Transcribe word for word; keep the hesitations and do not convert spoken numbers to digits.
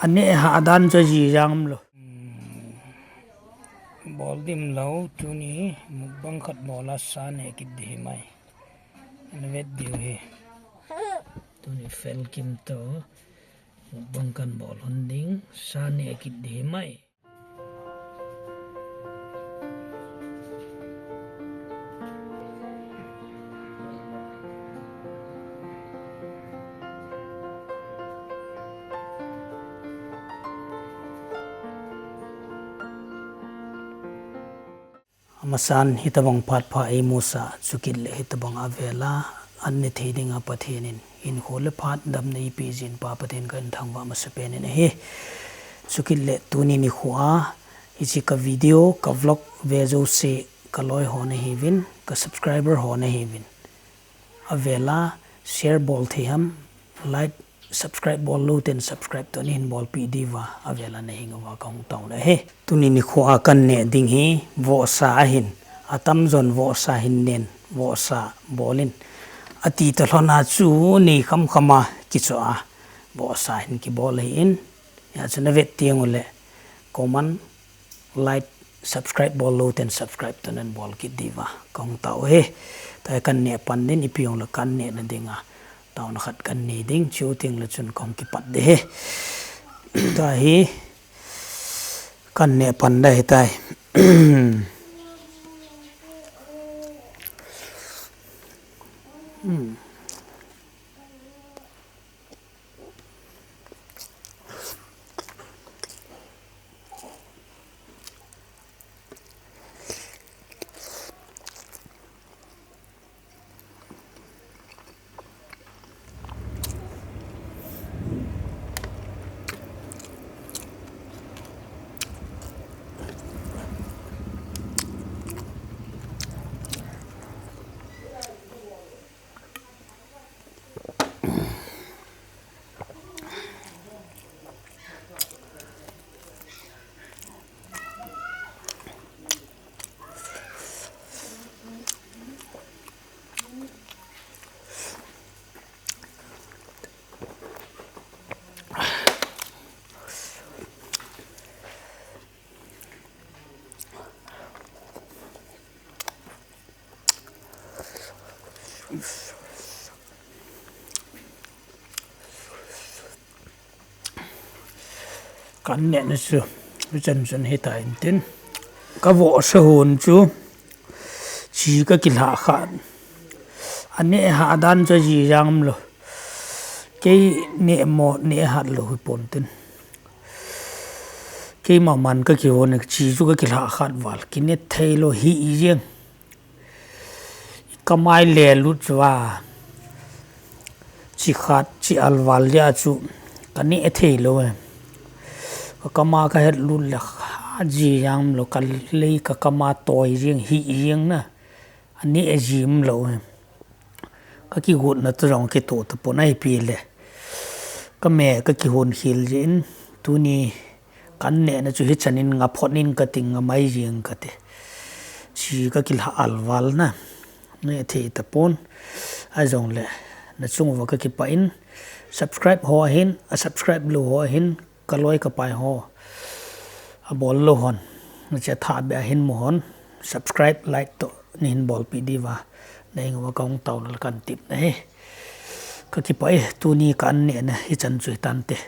Aneh hah dan chu aji jang umlou. Bol dim lou, tuni mukbang khat bol a sa neh kit ding ahi mai. Ana vet diu ahi. Tuni Felkim toh mukbang kan bol hon ding, sa neh kit ding ahi mai. Amasan hitobang phat pha eimusah, chukit le hitobang avel a an ne thei dinga Pathen in hinkho le phat damna eipeh jin Pa Pathen kahin thangvah masapen in ahi. Chukit le tuni nikho a hiche ka video, ka vlog ve jouse ka loi ho nahiuvin, ka subscriber ho nahiuvin, avel a share bol thei ham, like, subscribe bol lou ten subscribe toh neihin bolpeh diuva avel a nahenguva kahung taona ahi. Tuni nikho a kan neh ding hi vohsa ahin, atamjon vohsa hin nen, vohsa bol in, ati toh lhon a chu nei khamkham a kichoh a vohsa hin kibol ahin, hijeh chun navet teng uleh comment, like, subscribe bol lou ten subscribe toh neihin bol kit diuva kahung tao ahi. Tua hi kan neh pan ding, ipi hung le kan nehna dinga taona khat kan nei ding, chuteng le chun kahung kipat ding ahi. Tua hi kan neh pan ding ahitai. Kan nehna chu hichan chun hitan tin, ka vohsa hon chu chi ka kilhah khat, aneh hah dan chu aji jang umlou. Kei neh mo neh hat lou hipon tin, keima man ka kihon, chi chu ka kilhah khat val, kine theilou hi jeng. Kamai le lut chu a, chi khat chi al val jeh a chu kaneh theilou e. Ka kama kahet lut le aji jang umlou, kalei ka kama toi jeng hi jeng na, aneh ji umlou e. Ka kigotna toh jong kitoh tapon, ahipi le kame ka kihon khel jeh in tuni kan nehna chu hichan in ngaphot in kati, ngamai jeng kate. Chi ka kilhah al val na, neh thei tapon. Ahijongle nachung uva ka kipah in, subscribe ho ahin, a subscribe lou ho ahin, ka loi ka pai ho, abol lou hon, nache thah beh a hin mu hon, subscribe, like toh neihin bolpeh diuva nahenguva kahung taona le kan tepna ahi. Ka kipah e, tuni kan nehna hichan chu hitante.